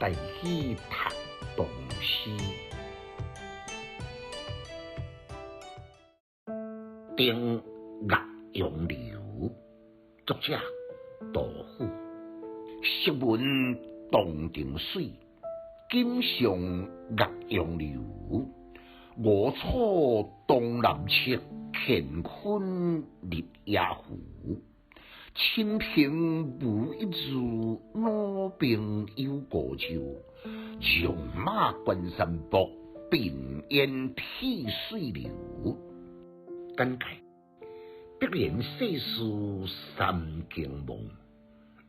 台語讀唐詩。登岳陽樓，作者杜甫。昔聞洞庭水，今上岳陽樓。吳楚東南坼，乾坤日夜浮。清平無一字，魯冰有孤舟。戎馬關山薄，鬢煙涕水流。簡介：碧蓮世事三更夢，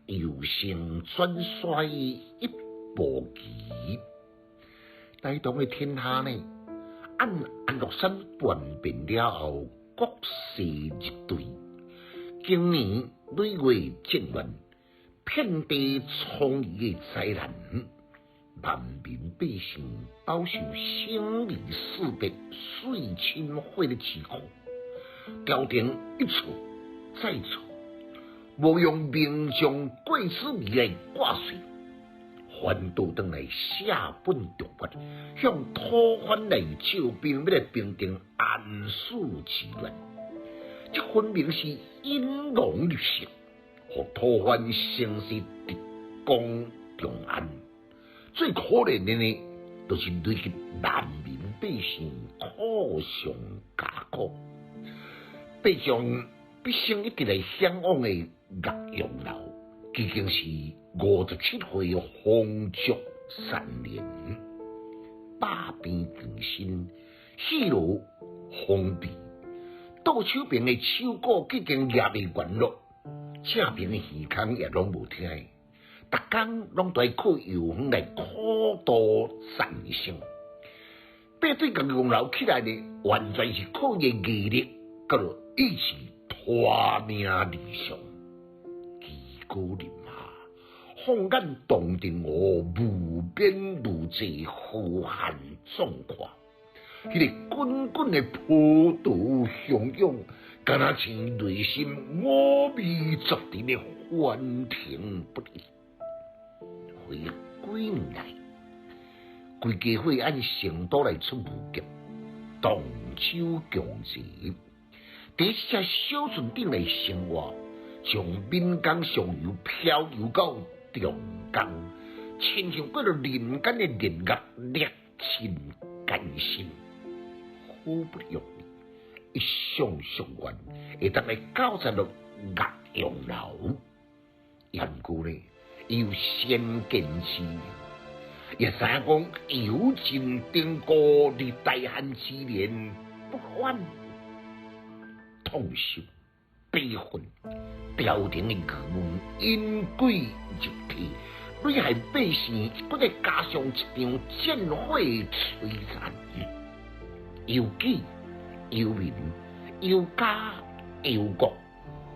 由盛轉衰一步棋。大唐的天下呢，按安祿山叛變了後，國勢日墜，經年累月戰亂，遍地瘡痍的災難，萬民百姓飽受生離死別、水深火熱之苦。朝廷一錯再錯，無用名將郭子儀來掛帥，反倒轉來捨本逐末，向吐蕃來借兵，欲來平定安史之亂。這分明是引狼入室，予吐蕃乘勢直攻長安。最可憐的呢，就是累及萬民百姓苦上加苦。百將畢生一直來嚮往的岳陽樓，已經是57歲風燭殘年，百病纏身，疲勞風痹，倒手邊的手鼓已經捏袂懸落，正邊的耳孔也攏無聽的，逐工攏在靠藥方來苦度殘生。爬對岳陽樓起來呢，完全是靠伊的毅力，佮著意志拖命而上。居高臨下，放眼洞庭湖無邊無際浩瀚壯闊，彼个滾滾的波濤洶湧，敢若像內心五味雜陳的歡騰不已。回憶幾年來，規家伙按成都來出無極，動手共濟，佇這隻小船頂來生活，從閩江上游漂游到長江，親像過著人間的煉獄，歷盡艱辛，好不容易，一償夙願，會當來到達著岳陽樓。毋過呢，伊有先見之明，也知影講由今登高，離大旱之年不遠。痛惜悲憤，朝廷的衙門引鬼入體，累害百姓，閣再加上一場戰火摧殘，憂己憂民憂家憂國，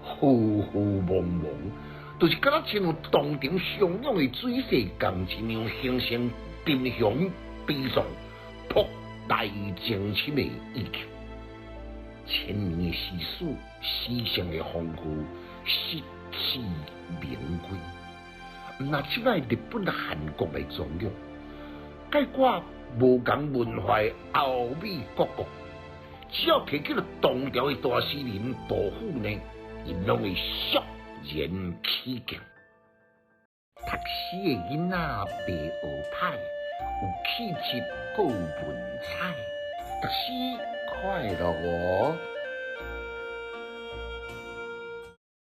惝惝茫茫，就是敢若親像洞庭洶湧的水勢仝一樣，形成沉雄悲壯、博大精深的意境。千年的詩史，詩性的豐富，實至名歸。毋若這擺日本、韓國來裝養，概括無仝文化的歐美各國，只要提起著唐朝的大詩人杜甫呢，𪜶攏會肅然起敬。讀書的囡仔袂學歹，有氣質閣有文采，讀書快樂哦。